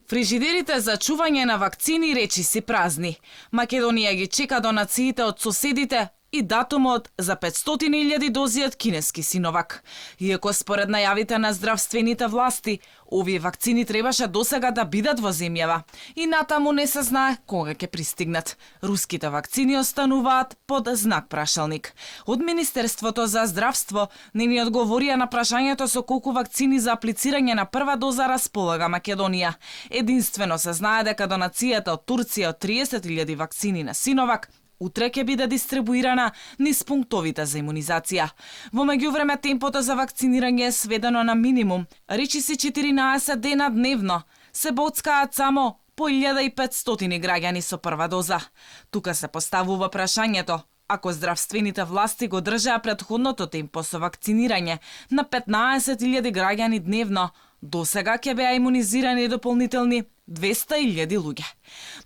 Фрижидерите за чување на вакцини речиси празни. Македонија ги чека донациите од соседите и датумот за 500.000 дози од кинески Синовак. Иако според најавите на здравствените власти, овие вакцини требаше досега да бидат во земјава и натаму не се знае кога ќе пристигнат. Руските вакцини остануваат под знак прашалник. Од Министерството за здравство не ни одговорија на прашањето со колку вакцини за аплицирање на прва доза располага Македонија. Единствено се знае дека донацијата од Турција од 30.000 вакцини на Синовак утре ќе биде дистрибуирана низ пунктовите за имунизација. Во меѓувреме темпото за вакцинирање е сведено на минимум, речиси 14 дена дневно. Се боцкаат само по 1500 граѓани со прва доза. Тука се поставува прашањето: ако здравствените власти го држаа претходното темпо со вакцинирање на 15.000 граѓани дневно, досега ќе беа имунизирани дополнителни 200.000 луѓе.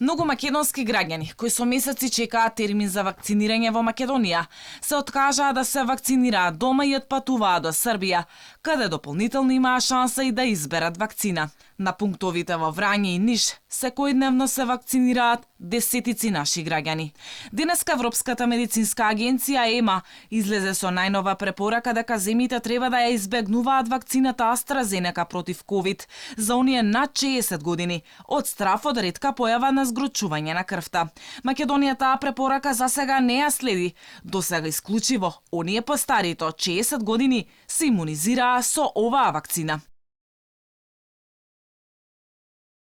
Многу македонски граѓани кои со месеци чекаат термин за вакцинирање во Македонија се откажаа да се вакцинираат дома и отпатуваа до Србија, каде дополнително имаа шанса и да изберат вакцина. На пунктовите во Врање и Ниш секојдневно се вакцинираат десетици наши граѓани. Денеска Европската медицинска агенција ЕМА излезе со најнова препорака дека земјите треба да ја избегнуваат вакцината AstraZeneca против COVID за оние над 60 години, од страф од ретка појава на згрочување на крвта. Македонија таа препорака засега не ја следи. Досега исклучиво оние постарите од 60 години се имунизираа со оваа вакцина.